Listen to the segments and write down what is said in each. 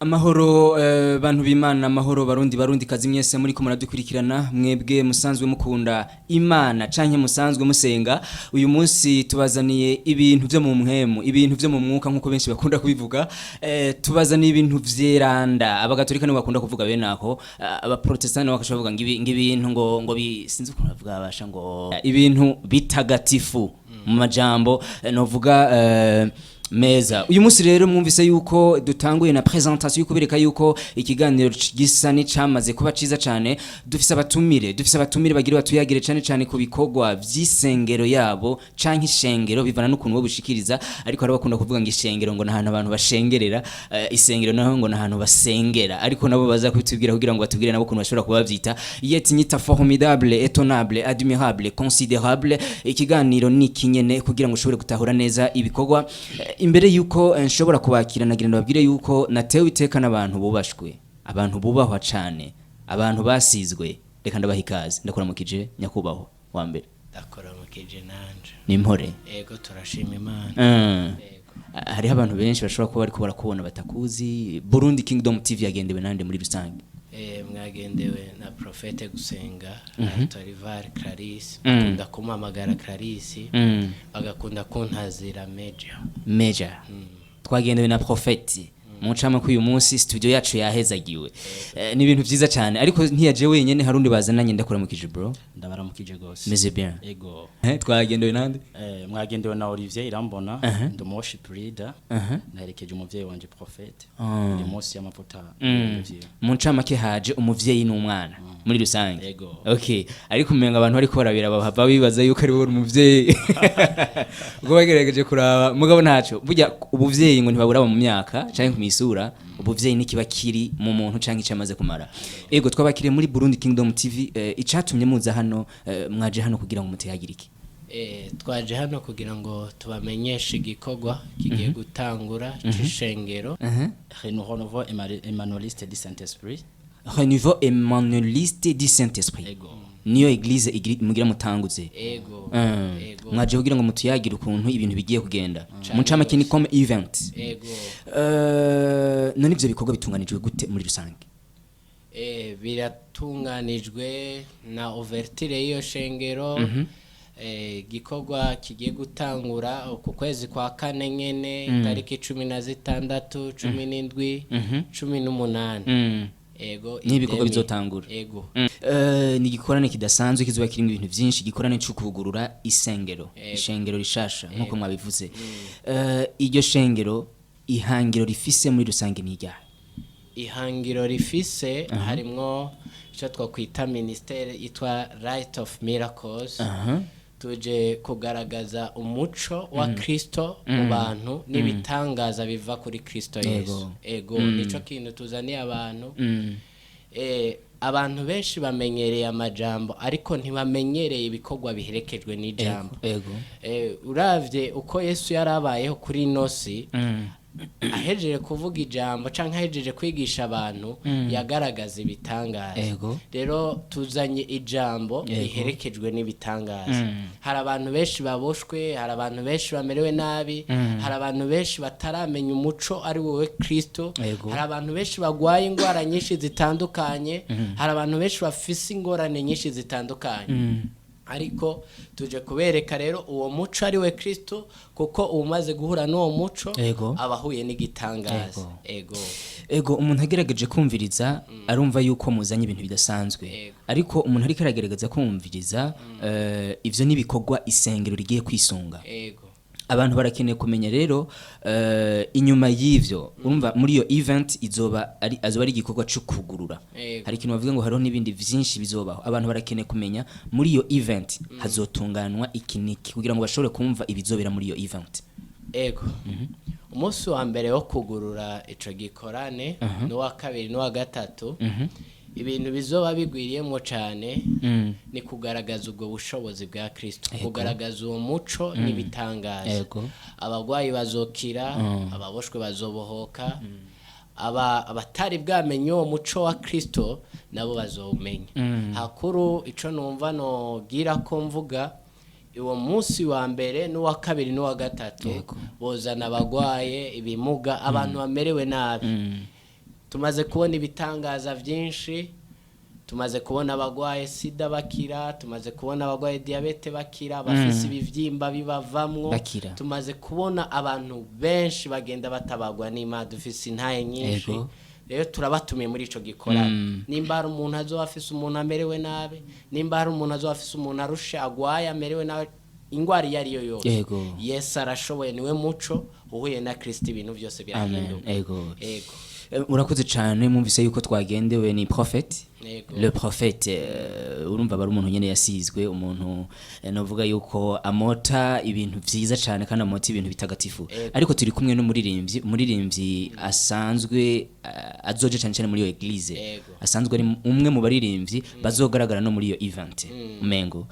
Amahoro bantu b'Imana, amahoro Barundi, Barundi kazi mwese muri ko muradukurikirana, mwebwe musanzwe mukunda Imana canke musanzwe musenga. Uyu munsi tubazaniye ibintu vyo mu mpwemu, ibintu vyo mu mwuka, nkuko benshi bakunda kubivuga. Tubazaniye ibintu vyeranda. Abagatolika nibo bakunda kuvuga bene ako, abaprotestani nabo bakashobora kuvuga ngo ibintu ngo sinzi ukuntu bavuga, basha ngo ibintu bitagatifu mu majambo novuga meza. Uyu munsi rero mwumvise yuko dutanguye na présentation yo kubereka yuko ikiganiro gisa n'icamaze kuba ciza cane. Dufise abatumire bagira batuyagire cane cane ku bikorwa vy'isengero yabo canke ishengero, bivana n'ukuntu bo bushikiriza. Ariko hari bakunda kuvuga ngo ishengero ngo nahantu abantu bashengerera, isengero naho ngo nahantu basengera, ariko nabo baza kubitubwira kugira ngo batubwire nabo ukuntu bashobora kuba bavyita. Yet nyita formidable, étonnable, admirable, considérable. Ikiganiro ni kinyene kugira ngo ushobore gutahura neza ibikorwa. Imbere yuko nshobora kubakira, nagira ndababwire yuko natewe iteka n'abantu bubashwe, abantu bubahwa cane, abantu basizwe. Reka ndabaha ikaze. Ndakuramukije, nyakubahwa wa mbere. Ndakuramukije nanje. Ni impore? Ego, turashima Imana. Ego. Hariho abantu benshi bashobora kuba bariko barakubona batakuzi. Burundi Kingdom TV yagendewe nande muri rusange? Mwagendewe na Prophète Gusenga Torivar Clarisse. Bakunda kumuhamagara Clarisse, bagakunda kuntazira Major. Major. Twagendewe na Prophète. Mu ncamake, uyu munsi studio yacu yahezagiwe. Ni ibintu vyiza cyane, ariko ntiyaje wenyene, hari undi bazananye. Ndakuramukije, bro. Ndabaramukije gose. Meze bien? Ego. Twagendewe nande? Mwagendewe na Olivier Irambona, ndi umu worship leader. Naherekeje umuvyeyi wanje Prophète. Ndi munsi y'amavuta y'umuvyeyi. Mu ncamake haje umuvyeyi n'umwana muri rusange. Ego. Okay, ariko umenga abantu bariko barabira bahava bibaza yuko ari wowe umuvyeyi ubwo bagerageje kuraba, mugabo ntaco. Burya ubuvyeyi ngo ntibaburaba mu myaka canke ku misura, ubuvyeyi nikiba kiri mu muntu canke ico amaze kumara. Ego, twabakiriye muri Burundi Kingdom TV. Icatumye muza hano, mwaje hano kugira ngo mutehagire iki? Twaje hano kugira ngo tubamenyeshe igikorwa kigiye gutangura c'ishengero. Renouveau Emmanueliste du Saint-Esprit. Renouveau Emmanueliste du Saint-Esprit. Ego. Niyo église mugira mutanguze? Ego. Ego. Mwaje kugira ngo mutuyagire ukuntu ibintu bigiye kugenda. Mu ncamake ni comme event. Ego. None ivyo bikorwa bitunganijwe gute muri rusange? Biratunganijwe na ouverture y'iyo shengero. Igikorwa kigiye gutangura uku kwezi kwa kane nyene, itariki 16, 17, 18. Ego. Niho ibikorwa idemi. bizotangura. Ego. Ni igikorane kidasanzwe kizoba kirimo ibintu vyinshi, igikorane co kugurura isengero, Ego. ishengero rishasha nkuko mwabivuze. Iryo shengero, ihangiro rifise muri rusange ni iryahe? Ihangiro rifise harimwo icyo twakwita ministère yitwa Light of Miracles. Tuje kugaragaza umuco wa Kristo mu bantu n'ibitangaza biva kuri Kristo Yesu. Ego, nico kintu tuzaniye abantu. Abantu benshi bamenyereye amajambo, ariko ntibamenyereye ibikorwa biherekejwe n'ijambo. Uravye uko Yesu yarabayeho kuri ino si, ahejeje kuvuga ijambo canke ahejeje kwigisha abantu, yagaragaza ibitangaza. Rero tuzanye ijambo riherekejwe n'ibitangaza. Hari abantu benshi baboshwe, hari abantu benshi bamerewe nabi, hari abantu benshi bataramenya umuco ari wowe Kristo, hari abantu benshi bagwaye indwara nyinshi zitandukanye, hari abantu benshi bafise ingorane nyinshi zitandukanye, ariko tuje kubereka rero uwo muco ari we Kristo, kuko umaze guhura n'uwo muco aba ahuye n'igitangaza. Ego. Ego, umuntu agerageje kumviriza arumva yuko muzanye ibintu bidasanzwe. Ariko umuntu ariko aragerageza kumviriza, ivyo n'ibikorwa isengero rigiye kwisunga. Abantu barakeneye kumenya rero, inyuma y'ivyo, urumva muri iyo event izoba ari azoba ari igikorwa cyo kugurura. Hari ikintu bavuga ngo hariho n'ibindi vyinshi bizobaho. Abantu barakeneye kumenya muri iyo event hazotunganwa iki niki, kugira ngo bashobore kumva ibizobera muri iyo event. Ego, umunsi wa mbere wo kugurura ico gikorane, n'uwa kabiri, n'uwa gatatu, ibintu bizoba bigwiriyemo cane ni kugaragaza ubwo bushobozi bwa Kristo, kugaragaza uwo muco n'ibitangaza. Abagwayi bazokira, ababoshwe bazobohoka, aba abatari bwamenye uwo muco wa Kristo nabo bazowumenya. Hakuru ico numva nogira ko mvuga, uwo munsi wa mbere n'uwa kabiri n'uwa gatatu, bozana abagwaye, ibimuga, abantu bamerewe nabi. Tumaze kubona ibitangaza byinshi, tumaze kubona abagwaye sida bakira, tumaze kubona abagwaye diyabete bakira, abafise ibivyimba bibavamwo Bakira. Tumaze kubona abantu benshi bagenda batabagwa n'Imana, dufise intahe nyinshi. Rero turabatumiye muri ico gikorane. Nimba hari umuntu azoba afise umuntu amerewe nabi, nimba hari umuntu azoba afise umuntu arushe, agwaye, amerewe nabi, ingwara iyo ariyo yose, Yesu arashoboye, niwe muco. Uhuye na Kristo ibintu byose birahinduka. Ego. Murakoze cyane. Mwumvise yuko twagendewe ni prophète, le prophète. Urumva bari umuntu nyene yasizwe, umuntu novuga yuko amota ibintu vyiza cyane kandi amota ibintu bitagatifu. Ariko turi kumwe n'umuririmbyi, umuririmbyi asanzwe azoje cyane cyane muri iyo église, asanzwe ari umwe mu baririmbyi bazogaragara no muri iyo event. Umengo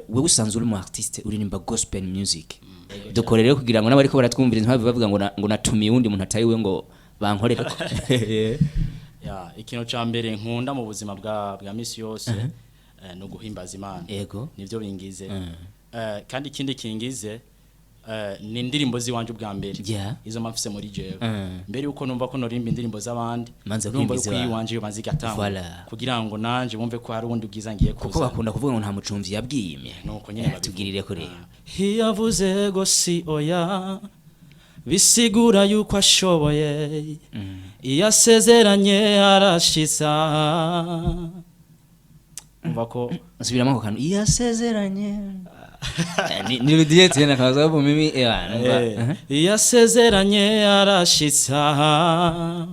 wewe usanzwe uri mu artiste uririmba gospel music. Dukore rero kugira ngo n'abariko baratwumviriza ntibave bavuga ngo natumiye uwundi muntu atari we ngo bankorereko. Ya, ikintu ca mbere nkunda mu buzima bwa misi yose no guhimbaza Imana. Nivyo bingize. Kandi ikindi kingize ni indirimbo ziwanje ubwa mbere, izo mfise muri jewe. Mbere yuko numva ko norimba indirimbo z'abandi, Manza numva kurimba yuko iziwawe. iwanje yo banza igatangwa kugira ngo nanje bumve ko hari ubundi bwiza ngiye Kuko kuza. bakunda kuvuga ngo nta mucumvyi yabwimye. Nuko nyene babivuga. Tugirire ko rero. Iyo avuze go si oya, bisigura yuko ashoboye. Iyo asezeranye arashitsa. Umva ko Subiramo ako kantu, iyo asezeranye. Nirudie tena kwa sababu mimi numva Iyo asezeranye arashitsa.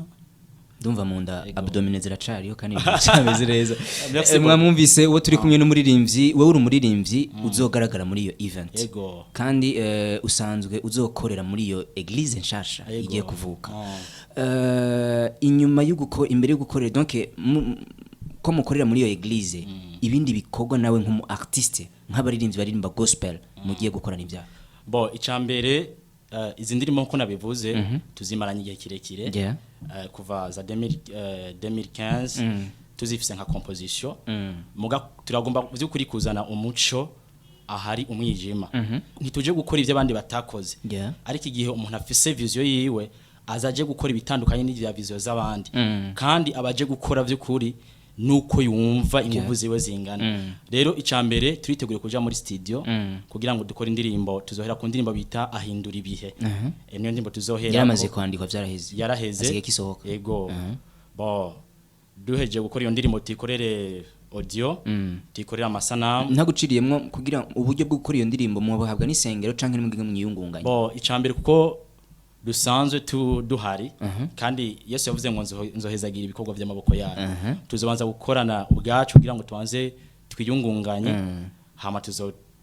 Ndumva mu nda abdominaux ziracariyo kandi ibintu byameze neza. Merci beaucoup. Mwamwumvise uwo turi kumwe n'umuririmbyi. Wowe uri umuririmbyi uzogaragara muri iyo event kandi usanzwe uzokorera muri iyo église nshasha igiye kuvuka. Inyuma yo gukora, imbere yo gukorera, donc ko mukorera muri iyo église, ibindi bikorwa nawe nk'umu artiste, nk'abaririmbyi baririmba gospel, mugiye gukorana ibyaha? Bo, icambere izi ndirimbo nkuko nabivuze tuzimaranye igihe kirekire, kuva za 2000, 2015 tuzifise nka composition. Muga turagomba by'ukuri kuzana umuco ahari umwijima. Ntituje gukora ibyo abandi batakoze, ariko igihe umuntu afise vision yiwe azaje gukora ibitandukanye n'ibya vision z'abandi, kandi abaje gukora by'ukuri nuko yumva ingufu ziwe zingana. Rero icambere turiteguye kuja muri studio kugira ngo dukore indirimbo. Tuzohera ku ndirimbo bita Ahindura Ibihe. Niyo ndirimbo tuzohera. Yaramaze kwandikwa, byaraheze? Yaraheze. Asigaye kisohoka. Yego. Bo, duheje gukora iyo ndirimbo tuyikorere audio, tuyikorere amasanamu. Ntaguciriyemwo, kugira uburyo bwo gukora iyo ndirimbo mubuhabwa n'isengero canke nimwe mwiyungunganya? Bo, icambere kuko dusanzwe tu duhari, kandi Yesu yavuze ngo nzohezagira ibikorwa by'amaboko yayo, tuzobanza gukorana ubwacu kugira ngo tubanze twiyungunganye, hama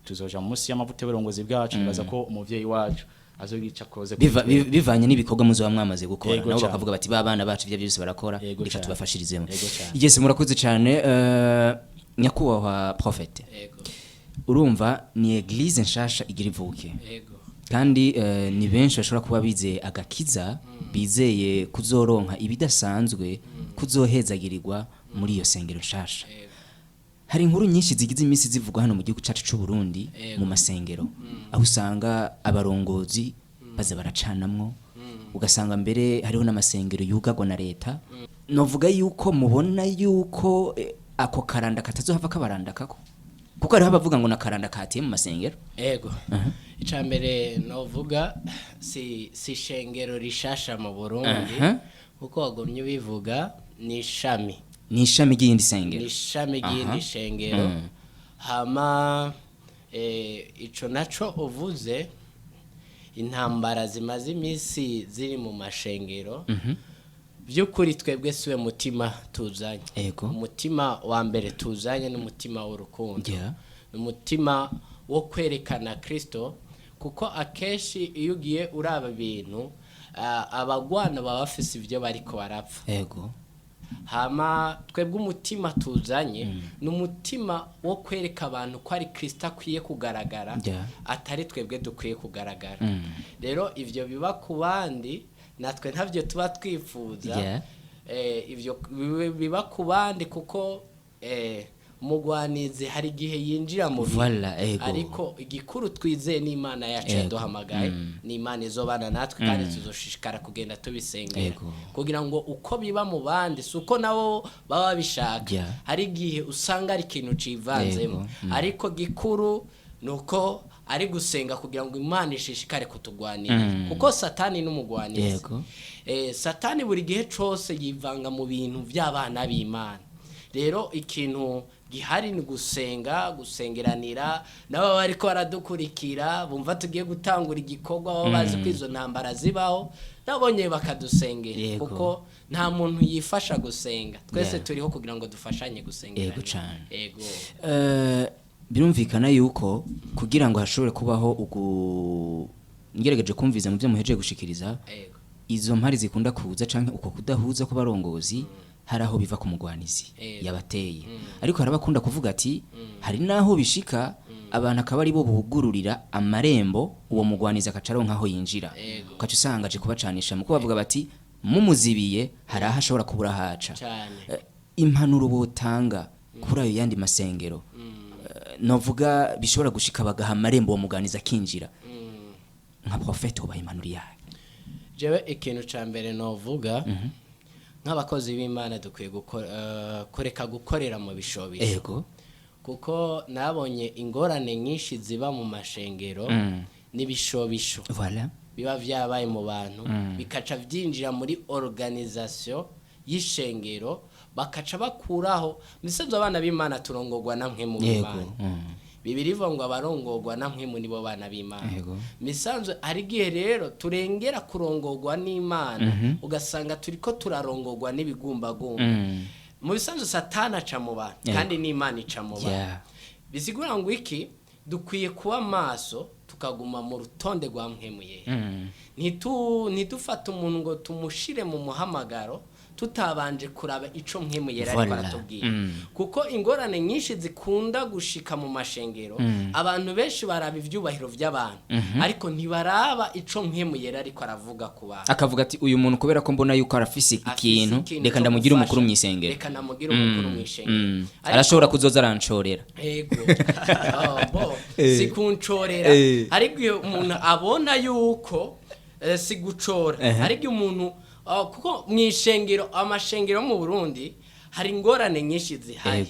tuzoja munsi y'amavuta y'uburongozi bwacu. Nibaza ko umuvyeyi wacu azogica akoze kuri twebwe. Bivanye n'ibikorwa muzoba mwamaze gukora, nabo bakavuga bati ba bana bacu ibyo byose barakora, reka tubafashirizemo. Yes, murakoze cyane, nyakubahwa prophète. Urumva ni église nshasha igira ivuke, kandi ni benshi bashobora kuba bizeye agakiza, bizeye kuzoronka ibidasanzwe, kuzohezagirirwa muri iyo sengero nshasha. Hari inkuru nyinshi zigize iminsi zivugwa hano mu gihugu cyacu cy'u Burundi mu masengero, aho usanga abarongozi baza baracanamwo, ugasanga mbere hariho n'amasengero yugagwa na leta. Novuga yuko mubona yuko ako karanda katazohava kabarandakako, kuko hariho abavuga ngo nakaranda katiye mu masengero. Ego, icambere novuga si shengero rishasha mu Burundi, kuko wagumye ubivuga, ni ishami. Ni ishami ry'iyindi sengero. Ni ishami ry'iyindi shengero. Hama ico naco uvuze, intambara zimaze iminsi ziri mu mashengero, by'ukuri twebwe siwe mutima tuzanye. Umutima wa mbere tuzanye ni umutima w'urukundo, ni umutima wo kwerekana Kristo, kuko akenshi iyo ugiye uraba ibintu, abagwana baba bafise ibyo bariko barapfa. Hama twebwe umutima tuzanye ni umutima wo kwereka abantu ko ari Kristo akwiye kugaragara, atari twebwe dukwiye kugaragara. Rero ivyo biba ku bandi natwe ntabyo tuba twifuza. Ivyo biba ku bandi kuko Umugwanizi hari igihe yinjira mu bintu. Voilà, ego. Ariko igikuru twizeye ni Imana yacu yaduhamagaye, ni Imana izobana natwe, kandi tuzoshishikara kugenda tubisengera kugira ngo uko biba mu bandi si uko nabo baba babishaka. Hari igihe usanga ari ikintu civanzemo, ariko gikuru ni uko ari gusenga kugira ngo Imana ishishikare kutugwanira, kuko Satani n'umugwanizi. Satani buri gihe cose yivanga mu bintu by'abana b'Imana. Rero ikintu gihari ni gusenga, gusengeranira nabo bariko baradukurikira, bumva tugiye gutangura igikorwa, baba bazi ko izo ntambara zibaho, nabonye bakadusengera, kuko nta muntu yifasha gusenga. Twese turiho kugira ngo dufashanye gusengerana. Yego cane. Yego. Birumvikana yuko kugira ngo hashobore kubaho ugu ngerageje kumviza mu byo muhejeje gushikiriza, izo mpari zikunda kuza canke uko kudahuza kw'abarongozi, hari aho biva ku mugwanizi yabateye. Ariko hari abakunda kuvuga ati hari naho bishika abantu akaba ari bo bugururira amarembo uwo mugwanizi, akaca aronka aho yinjira, ukaca usanga aje kubacanisha mu kubavuga bati mumuzibiye hari aho ashobora kubura haca. Impanuro botanga kuri ayo yandi masengero, novuga bishobora gushika bagaha amarembo uwo muganizi akinjira, nka prophète ubaha impanuro yayo? Jewe ikintu ca mbere novuga, nk'abakozi b'Imana dukwiye kureka gukorera mu bishobisho, kuko nabonye ingorane nyinshi ziba mu mashengero n'ibishobisho biba vyabaye mu bantu, bikaca vyinjira muri organisation y'ishengero, bakaca bakuraho misanzu. Abana b'Imana turongorwa namwe mu b'Imana. Bibiri ivuga ngo abarongorwa namwe muri bo bana b'Imana. Misanzu hari igihe rero turengera kurongorwa n'Imana, ugasanga turiko turarongorwa n'ibigumbagumba. Mu bisanzwe Satani aca mu bantu, kandi n'Imana ica mu bantu. Bisigura ngo iki? Dukwiye kuba maso, tukaguma mu rutonde rwa mpwemu yera. Ntidufate umuntu ngo tumushire mu muhamagaro tutabanje kuraba ico mpwemu yera ariko aratubwira, kuko ingorane nyinshi zikunda gushika mu mashengero, abantu benshi baraba ivyubahiro vy'abantu, ariko ntibaraba ico mpwemu yera ariko aravuga ku bantu. Akavuga ati uyu muntu kubera ko mbona yuko arafise Afise ikintu, ikintu reka cyo ndamugire gufasha. umukuru mw'isengero. Reka ndamugire umukuru mw'ishengero. Ariko Arashobora kuzoza aranshorera. Ego. Oh, bo si kuncorera. Ariko iyo umuntu abona yuko si gucora, ariko iyo umuntu, oh, kuko mu ishengero, amashengero yo mu Burundi hari ingorane nyinshi zihari.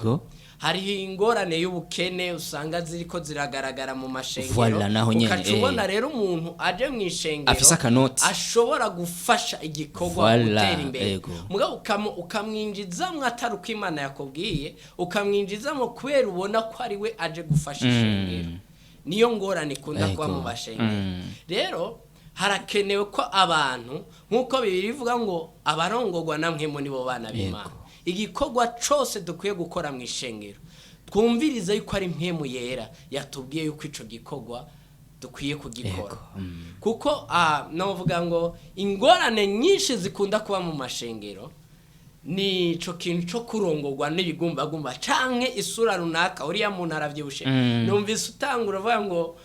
Hariho ingorane y'ubukene usanga ziriko ziragaragara mu mashengero. Voilà, naho nyene, Ukaca ubona rero umuntu aje mu ishengero Afise akanoti. ashobora gufasha igikorwa gutera imbere. Mugabo ukamwinjizamwo atari uko Imana yakubwiye, ukamwinjizamwo kubera ubona ko ari we aje gufasha ishengero. Niyo ngorane ikunda kuba mu bashengero. Rero harakenewe ko abantu, nk'uko Bibiri bivuga ngo abarongorwa namwe muri bo bana b'Imana, igikorwa cose dukwiye gukora mu ishengero twumvirize yuko ari mpwemu yera yatubwiye yuko ico gikorwa dukwiye kugikora, kuko novuga ngo ingorane nyinshi zikunda kuba mu mashengero ni ico kintu co kurongorwa n'ibigumbagumba canke isura runaka. Uriya muntu aravyibushe, numvise utangura uvuga ngo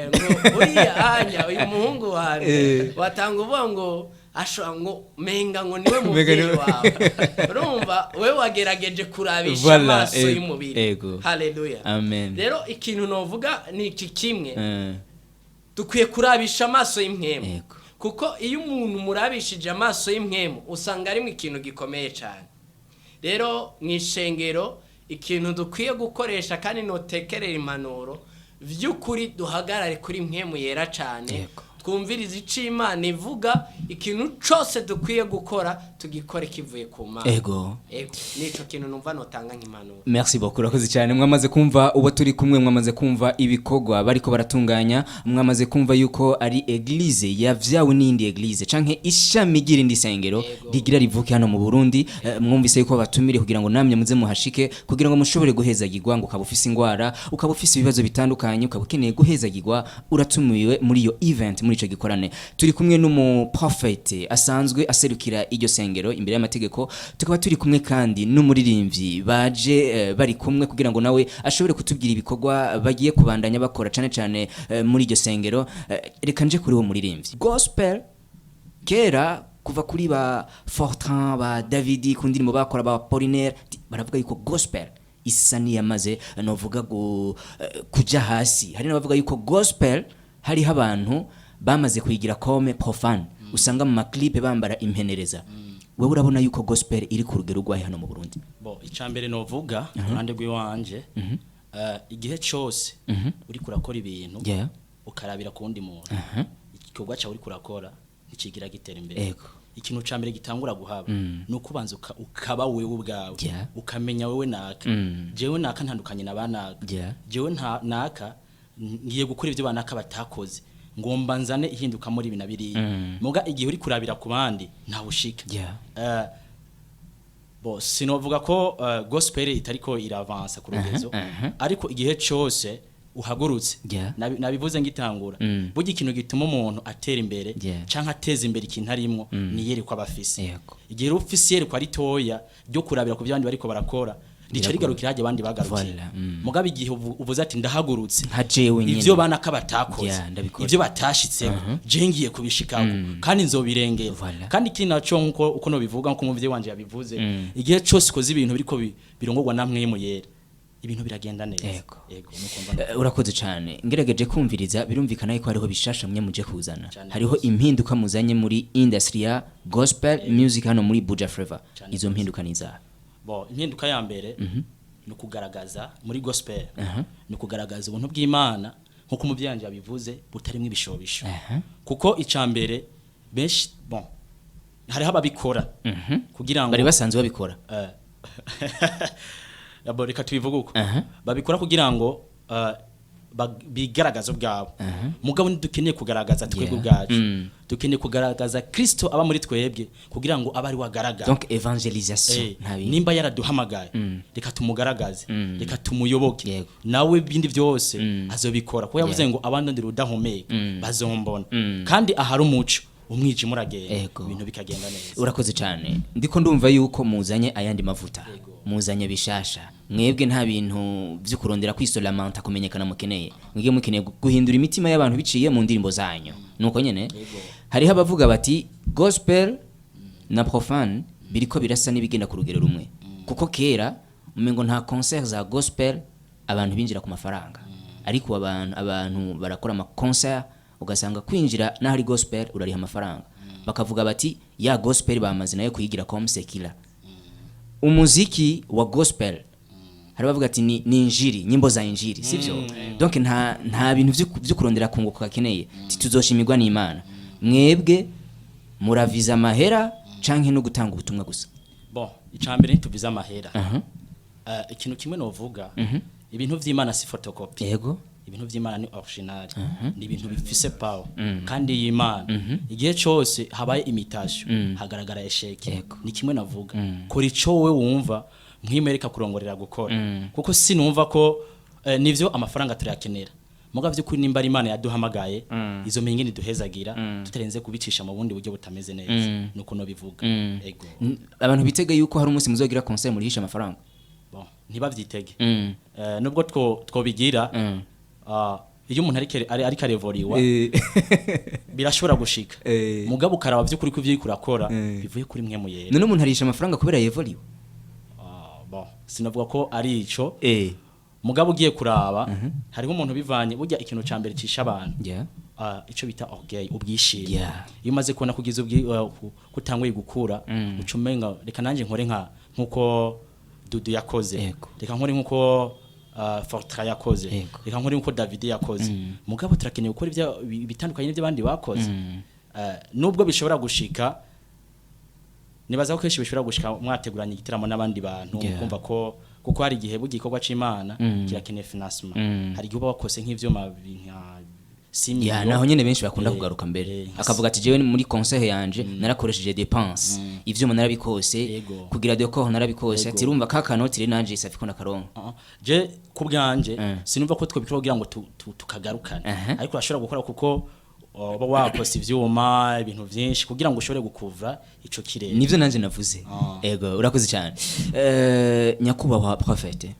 ngo uriya anya uyu muhungu wanjye, watanga uvuga ngo ashobora ngo menga ngo niwe Menga muvyeyi niwe. wawe. Urumva we wagerageje kurabisha amaso y'umubiri. Haleluya. Amen. Rero ikintu novuga ni iki kimwe: dukwiye kurabisha amaso y'impwemu, kuko iyo umuntu murabishije amaso y'impwemu usanga arimo ikintu gikomeye cyane. Rero mu ishengero ikintu dukwiye gukoresha, kandi notekerera impanuro by'ukuri, duhagarare kuri mpwemu yera cyane, twumvirize icyo Imana ivuga. Ikintu cyose dukwiye gukora tugikore kivuye ku Mana. Ego, nico kintu numva notanga nk'impanuro. Merci beaucoup, urakoze cyane. Mwamaze kumva uwo turi kumwe, mwamaze kumva ibikorwa bariko baratunganya, mwamaze kumva yuko ari église yavyawe n'iyindi église canke ishami ry'irindi sengero rigira rivuke hano mu Burundi. Mwumvise yuko batumire kugira ngo namwe muze muhashike kugira ngo mushobore guhezagirwa, ngo ukaba ufise ingwara, ukaba ufise ibibazo bitandukanye, ukaba ukeneye guhezagirwa, uratumiwe muri iyo event, muri ico gikorane. Turi kumwe n'umu prophet asanzwe aserukira iryo sengero imbere y'amategeko, tukaba turi kumwe kandi n'umuririmbyi baje bari kumwe kugira ngo nawe ashobore kutubwira ibikorwa bagiye kubandanya bakora cane cane muri iryo sengero. Reka nje kuri uwo muririmbyi gospel. Kera kuva kuri ba Fortran, ba Davidi, ku ndirimbo bakora, ba Apollinaire, baravuga yuko gospel Isa niyamaze novuga kuja hasi. Hari n'abavuga yuko gospel hariho abantu bamaze kuyigira comme profane, usanga mu ma clip bambara impenereza. Wewe urabona yuko gospel iri ku rugero rwahe hano mu Burundi? Bo, icambere novuga kuruhande rw'iwanje, igihe cose uriko urakora ibintu ukarabira ku wundi muntu, igikorwa cyawe uriko urakora ntikigira gitera imbere. Ikintu ca mbere gitangura guhaba ni ukubanza ukaba wewe ubwawe, ukamenya wewe naka, jewe naka ntandukanye na banaka, jewe nta naka ngiye gukora ibyo banaka batakoze, ngomba nzane ihinduka muri ibi na biriya. Muga igihe uri kurabira ku bandi, ntawe ushika. Bo, sinovuga ko gospel itariko iravansa ku rugezo, ariko igihe cose uhagurutse, nabivuze ngitangura, burya ikintu gituma umuntu atera imbere canke ateza imbere ikintu arimwo ni yerekwa abafise. Igihe rero ufise iyerekwa ritoya ryo kurabira ku byo abandi bariko barakora, rica rigarukira hajya abandi bagarukira. Voilà. Mugabo igihe uvuze ati ndahagurutse, Nka jewe nyene, ivyo banaka batakoze, Yeah, ndabikora. ivyo batashitseko, je ngiye kubishikako kandi nzobirengera. Kandi ikindi naco, nkuko uko nobivuga, nkuko umuvyeyi wanje yabivuze, igihe cose ukoze ibintu biriko birongorwa na Mpwemu Yera, ibintu biragenda neza. Yego, nuko mba. Urakoze cyane. Ngerageje kumviriza, birumvikana yuko hariho bishasha mwe muje kuzana. Cane. Hariho impinduka muzanye muri industry ya gospel music hano muri Buja Flavor. Cane. Izo mpinduka ni izahe? Bo, impinduka ya mbere ni ukugaragaza muri gospel, ni ukugaragaza ubuntu bw'Imana nkuko umuvyeyi wanje yabivuze, butarimo ibishobisho. Kuko ica mbere benshi, bon, hariho ababikora kugira ngo Bari basanzwe babikora. Abo reka tubivuge uko babikora kugira ngo bigaragaze ubwabo. Mugabo ntidukeneye kugaragaza twebwe ubwacu, dukeneye kugaragaza Kristo aba muri twebwe kugira ngo abe ari we agaragara. Donc évangélisation, nta bindi. Nimba yaraduhamagaye, reka tumugaragaze, reka tumuyoboke, nawe ibindi byose azobikora, kuko yavuze ngo abandi ndira udahumeka bazombona, kandi ahari umuco umwijima uragenda, ibintu bikagenda neza. Urakoze cyane. Ndiko ndumva yuko muzanye ayandi mavuta, muzanye bishasha. Mwebwe nta bintu byo kurondera kwisolamanta kumenyekana mukeneye, mwebwe mukeneye guhindura imitima y'abantu biciye mu ndirimbo zanyu. Nuko nyene hariho abavuga bati gospel na profane biriko birasa n'ibigenda ku rugero rumwe, kuko kera umengo nta concert za gospel abantu binjira ku mafaranga, ariko abantu barakora ama concert, ugasanga kwinjira n'ahari gospel urariha amafaranga. Bakavuga bati ya gospel bamaze nayo kuyigira comme séculaire. Umuziki wa gospel, hari bavuga ati ni injiri, nyimbo za injiri, sivyo? Donc nta bintu vyo kurondera kunguka gakeneye, tituzoshimirwa n'Imana. Mwebwe muraviza amahera canke no gutanga ubutumwa gusa? Bon, icambere ntituvize amahera. Ikintu kimwe novuga, ibintu vy'Imana si photocopie. Ibintu vy'Imana ni original, ni ibintu bifise power. Kandi iyi Imana, igihe cose habaye imitation hagaragara échec. Ni kimwe navuga, kora ico wowe wumva mwimereka kurongorera gukora, kuko sinumva ko nivyo amafaranga turayakenera, muga vy'ukuri nimba ari Imana yaduhamagaye, izo mingi niduhezagira tutarenze kubicisha mu bundi buryo butameze neza. Nuko no bivuga. Ego. Abantu bitega yuko hari umunsi muzogira concert murihisha amafaranga? Bon, ntibavyitege. Nubwo twobigira, iyo umuntu ariko arevoriwa, birashobora gushika. Mugabo ukaraba vy'ukuri ko ivyo uriko urakora bivuye kuri Mpwemu Yera. None umuntu arisha amafaranga kubera yevoliwe? Ah, bon, sinavuga ko ari ico. Mugabo ugiye kuraba, hariho umuntu bivanye, burya ikintu ca mbere cisha abantu, ico bita orgueil, ubwishime. Iyo umaze kubona kugize kutanguye gukura, uca umenga reka nanje nkore nka nkuko Dudu yakoze, reka nkore nkuko Fortra yakoze, reka nkore nkuko David yakoze. Mugabo turakeneye gukora ibyo bitandukanye n'ibyo abandi bakoze. Nubwo bishobora gushika, nibaza ko kenshi bishobora gushika mwateguranye igitaramo n'abandi bantu, kumva ko kuko hari igihe burya igikorwa c'Imana kirakeneye financement. Hari igihe uba wakose nk'ivyuma nka 6 Ya, millions. naho nyene benshi bakunda kugaruka mbere, akavuga ati jewe muri concert yanje narakoresheje dépense, ivyuma narabikose, kugira décor narabikose, ati urumva ka kanoti rero nanje safi ko nakaronka. Je ku bwanje sinumva ko twobikora kugira ngo tukagarukane, ariko urashobora gukora kuko uba wakose ivyuma, ibintu vyinshi kugira ngo ushobore gukuvra ico kirere. Nivyo nanje navuze. Ego, urakoze cyane. Nyakubahwa prophète,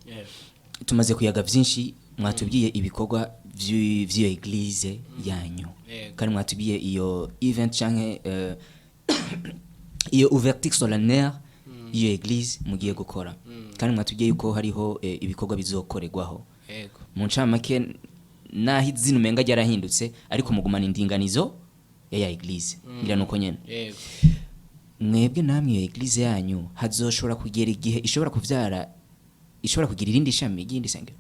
tumaze kuyaga vyinshi, mwatubwiye ibikorwa vy'iyo église yanyu, kandi mwatubwiye iyo event canke iyo ouverture solennelle. Iyo église mugiye gukora, kandi mwatubwiye yuko hariho ibikorwa bizokorerwaho. Ego. Mu ncamake, naho izina umenga ryarahindutse, ariko mugumana indinganizo ya église, ngira nuko nyene. Ego. Mwebwe namwe, iyo église yanyu hazoshobora kugera igihe ishobora kuvyara, ishobora kugira irindi shami ry'indi sengero,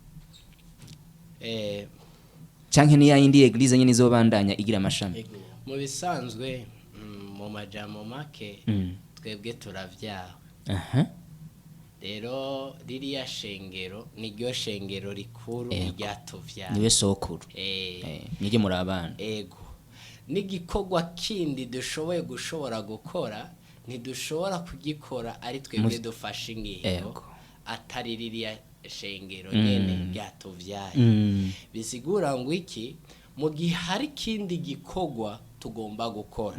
canke ni ya yindi église nyene izobandanya igira amashami? Mu bisanzwe, mu majambo make, twebwe turavyawe. Rero ririya shengero niryo shengero rikuru ryatuvyaye. Niwe sokuru. Mwige muri abana. Ego, n'igikorwa kindi dushoboye gushobora gukora, ntidushobora kugikora ari twebwe dufashe ingingo atari ririya shengero nyene ryatuvyaye. Bisigura ngo iki? Mu gihe hari ikindi gikorwa tugomba gukora,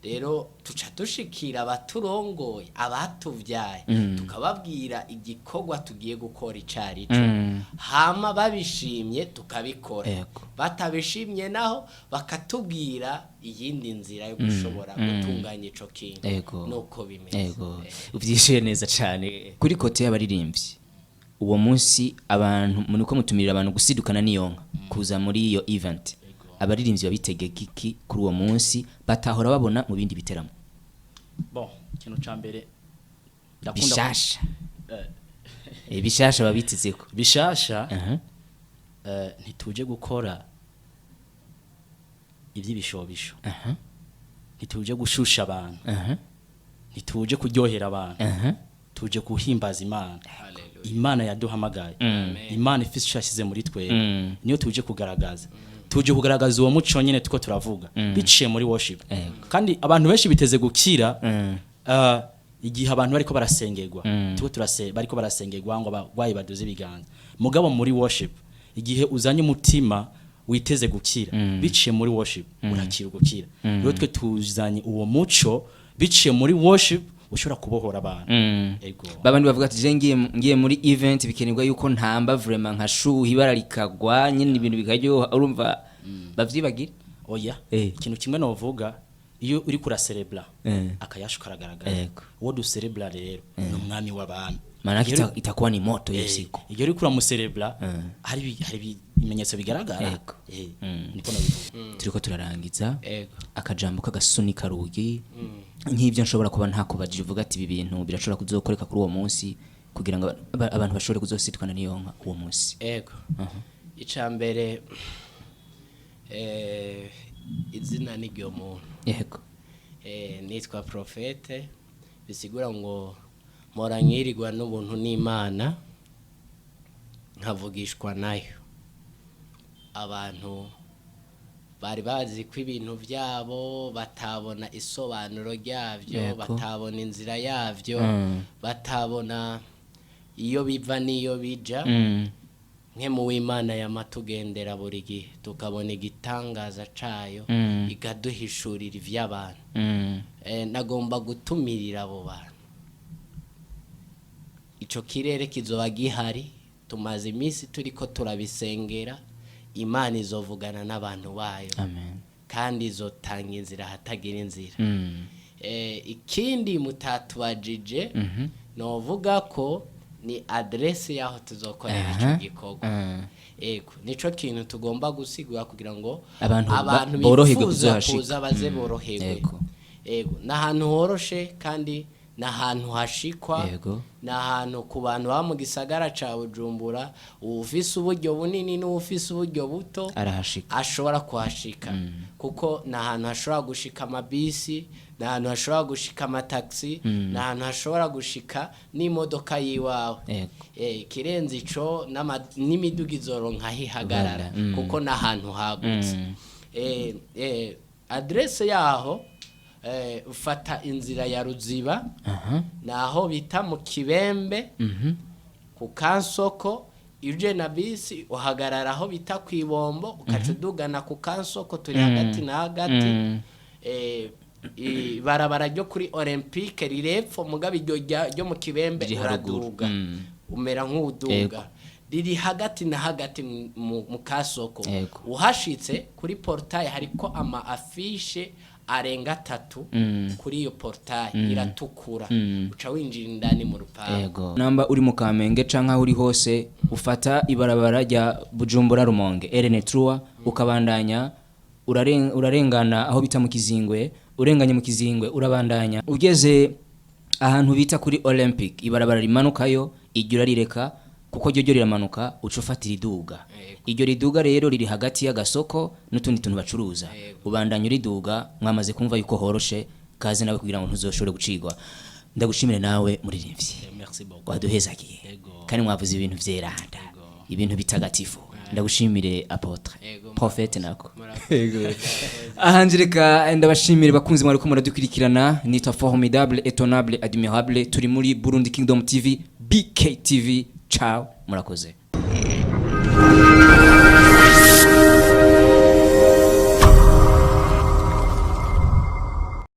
rero tuca dushikira abaturongoye, abatuvyaye, tukababwira igikorwa tugiye gukora icari cyo. Hama babishimye tukabikora, batabishimye naho bakatubwira iyindi nzira yo gushobora gutunganya ico kintu. Nuko bimeze. Ego, uvyishuye neza cane. Kuri côté y'abaririmbyi, uwo munsi abantu muri ko mutumirira abantu gusidukana n'iyo nka kuza muri iyo event, abaririmbyi babitegeka iki kuri uwo munsi batahora babona mu bindi biteramo? Bon, ikintu ca mbere ndakunda Bishasha. Bishasha babitizeko. Bishasha. Ntituje gukora iby'ibishobisho, ntituje gushusha abantu, ntituje kuryohera abantu, tuje guhimbaza Imana. Hallelujah. Imana yaduhamagaye, Imana ifise icyo yashyize muri twebwe, niyo tuje kugaragaza. Tuje kugaragaza uwo muco nyine tuko turavuga biciye muri worship. Kandi abantu benshi biteze gukira igihe abantu bariko barasengerwa, tuko turase bariko barasengerwa ngo abarwayi baduze ibiganza. Mugabo muri worship, igihe uzanye umutima witeze gukira biciye muri worship, urakira gukira. Rero twe tuzanye uwo muco biciye muri worship ushobora kubohora abantu. Ego. Babandi bavuga ati je ngiye muri event, bikenerwa yuko ntamba vraiment nkashuha, ibara likagwa nyine, ibintu bikaryoha, urumva bavyibagira. Oya. Ikintu kimwe novuga, iyo uri kuraserebra, akayashu karagaragara. Uwo duserebra rero ni umwami w'abami. Maanake itakuwa ni moto hiyo siku. Iyo uri kuramuserebra, hari ibimenyetso bigaragara. Niko nabivuga. Turiko turarangiza. Ego. Akajambo k'agasunika rugi nk'ibyo nshobora kuba ntakubajije, uvuga ati ibi bintu birashobora kuzokoreka kuri uwo munsi, kugira ngo abantu bashobore kuzositwana n'iyo nka uwo munsi. Ego, icya mbere, izina ni ryo muntu. Nitwa Profete, bisigura ngo mpora nkirirwa n'ubuntu n'Imana, nkavugishwa nayo. Abantu bari bazi ko ibintu byabo batabona isobanuro ryabyo, batabona inzira yabyo, batabona iyo biva n'iyo bija, nke mu w'Imana yamatugendera buri gihe, tukabona igitangaza cayo, ikaduhishurira ivy'abantu. Nagomba gutumirira abo bantu, ico kirere kizoba gihari. Tumaze iminsi turiko turabisengera. Imana izovugana n'abantu bayo, Amen. kandi izotanga inzira ahatagira inzira. Ikindi mutatubajije, novuga ko ni adresse y'aho tuzokorera ico gikorwa. Ego, nico kintu tugomba gusigura kugira ngo abantu abantu boroherwe bifuza kuzohashika. kuza baze boroherwe. Ego, ni ahantu horoshe kandi ni ahantu hashikwa. Ni ahantu ku bantu baba mu gisagara ca Bujumbura, uwufise uburyo bunini n'uwufise uburyo buto arahashika. Ashobora kuhashika, kuko ni ahantu hashobora gushika amabisi, ni ahantu hashobora gushika amatagisi, ni ahantu hashobora gushika n'imodoka y'iwawe. Ikirenze ico, n'imiduga izoronka aho ihagarara, kuko ni ahantu hagutse. Adresse yaho, ufata inzira ya Ruziba, naho bita mu Kibembe, ku kansoko. Uje na bisi uhagarara aho bita ku ibombo, ukaca udugana ku kansoko, turi hagati na hagati. Ibarabara ryo kuri Olympique rirepfo, mugabo iryo ryo mu Kibembe Riri haruguru. uraduga, umera nk'uduga, riri hagati na hagati mu kasoko. Uhashitse kuri portail hariko ama affiche. arenga 3 kuri iyo portail iratukura, uca winjira indani mu rupangu. Ego. Namba uri mu Kamenge canke aho uri hose, ufata ibarabara rya Bujumbura Rumonge RN3, ukabandanya urarengana aho bita mu Kizingwe, urenganye mu Kizingwe, urabandanya ugeze ahantu bita kuri Olympic, ibarabara rimanukayo iryo urarireka kuko ryo riramanuka, uca ufatira iduga. Iryo riduga rero riri hagati y'agasoko n'utundi tuntu bacuruza. Ubandanya uriduga, mwamaze kumva yuko horoshe. Kaze nawe kugira ngo ntuzoshobore gucigwa. Ndagushimire nawe muririmbyi. Merci beaucoup. Waduhezagiye. Yego. Kandi mwavuze ibintu vyeranda, ibintu bitagatifu. Ndagushimire, apôtre. Yego, prophète nako. Murakoze. Ahanje reka ndabashimire, bakunzi mwariko muradukurikirana. Nitwa Formidable, Etonable, Admirable. Turi muri Burundi Kingdom TV, BKTV. Ciao, murakoze.